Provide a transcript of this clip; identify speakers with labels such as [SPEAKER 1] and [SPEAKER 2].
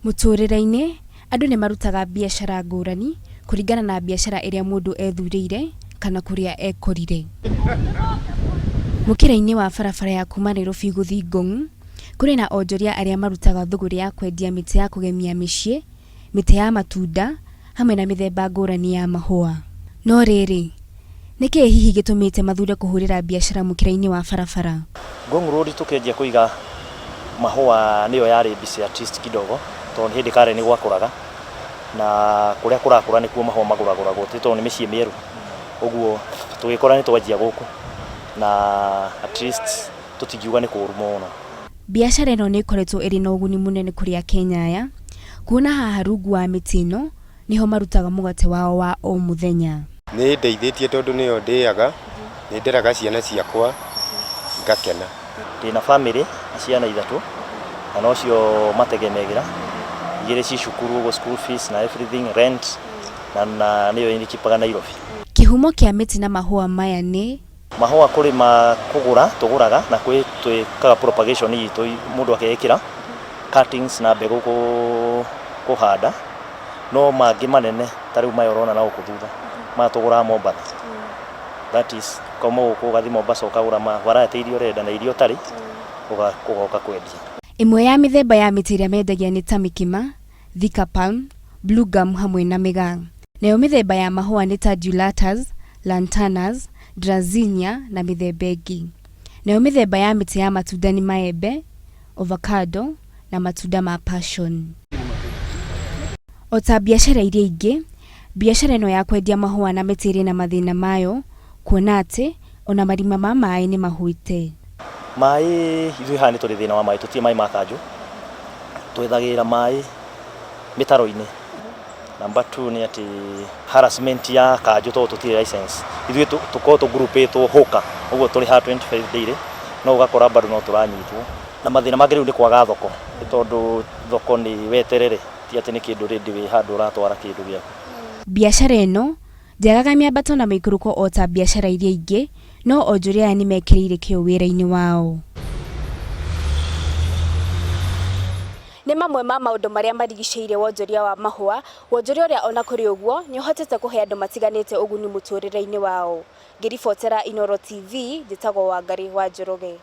[SPEAKER 1] Mũtũrĩre-inĩ, andũ nĩ marutaga biacara ngũrani kũringana na biacara ĩrĩa mũndũ ethurĩire kana kũrĩa ekorire. Mũkĩra-inĩ wa barabara ya kuma Nairobi gũthiĩ Ngong, kũrĩ na onjoria arĩa marutaga thũgũrĩ ya kwendia mĩtĩ ya kũgemia mĩciĩ, mĩtĩ ya matunda hamwe na mĩthemba ngũrani ya mahũa. No rĩrĩ, nĩ kĩĩ hihi gĩtũmĩte mathure kũhũrĩra biacara mũkĩra-inĩ wa barabara?
[SPEAKER 2] Ngong Road tũkĩanjia kũiga mahũa nĩyo yarĩ busy at least kidogo tondũ nĩ hĩndĩ Karen gwakũraga na kũrĩa kũrakũra nĩkuo mahũa magũragũragwo tondũ nĩ mĩciĩ mĩerũ. Ũguo tũgĩkora nĩ twanjia gũkũ na at least tũtingiuga nĩ kũru mũno.
[SPEAKER 1] Biacara ĩno nĩ ĩkoretwo ĩrĩ na ũguni mũnene kũrĩ Akenya aya, kuona haha rungu wa mĩtĩ ĩno nĩho marutaga mũgate wao wa o mũthenya.
[SPEAKER 3] Nĩ ĩndeithĩtie tondũ nĩyo ndĩaga, nĩ nderaga ciana ciakwa ngakena.
[SPEAKER 2] Ndĩna bamĩrĩ na ciana ithatũ na nocio mategemegĩra, igĩrĩ ci cukuru ũguo school fees na everything, rent na nĩyo ĩndikipaga Nairobi.
[SPEAKER 1] Kĩhumo kĩa mĩtĩ na mahũa maya nĩ.
[SPEAKER 2] Mahũa kũrĩ ma kũgũra tũgũraga na kwĩ twĩkaga propagation itũ mũndũ akeĩkĩra cuttings na mbegũ kũhanda, no mangĩ manene ta rĩu maya ũrona na gũkũ thutha, maya tũgũraga Mombatha. That is ukauma gũkũ ũgathiĩ Mombasa ũkagũra ma variety iria ũrenda na iria ũtarĩ ũgoka kwendia.
[SPEAKER 1] Ĩmwe ya mĩthemba ya mĩtĩ ĩrĩa mendagia nĩ ta mĩkĩma, Thika palm, blue gum hamwe na mĩgaa. Nayo mĩthemba ya mahũa nĩ ta Dulatas, Lantanas, Dracaena na mĩthemba ĩngĩ. Nayo mĩthemba ya mĩtĩ ya matunda nĩ maembe, ovacado na matunda ma passion. O ta biacara iria ingĩ, biacara ĩno ya kwendia mahũa na mĩtĩ ĩrĩ na mathĩna mayo kuona atĩ ona marima ma maĩ nĩ mahũĩte.
[SPEAKER 2] Maĩ ithuĩ haha nĩ tũrĩ thĩna wa maĩ, tũtirĩ maĩ ma kanjũ, twethagĩrĩra maĩ mĩtaro-inĩ. Number two nĩ atĩ harassment ya kanjũ tondũ tũtirĩ license. Ithuĩ tũkoragwo tũ group ĩtwo hawker, ũguo tũrĩhaga 25 daily, no ũgakora bado no tũranyitwo. Na mathĩna mangĩ rĩu nĩ kwaga thoko, nĩ tondũ thoko nĩ weterere, ti atĩ nĩ kĩndũ ready wĩ handũ ũratwara kĩndũ gĩaku.
[SPEAKER 1] Biacara ĩno Ndĩagaga mĩambato na mĩikũrũko o ta biacara iria ingĩ, no onjoria aya nĩmekĩrĩire kĩo wĩra-inĩ wao. Nĩ mamwe ma maũndũ marĩa marigicĩirie wonjoria wa mahũa, wonjoria ũrĩa ona kũrĩ ũguo nĩ ũhotete kũhe andũ matiganĩte ũguni mũtũrĩre-inĩ wao. Ngĩribotera Inooro TV, njĩtagwo Wangarĩ wa Njoroge.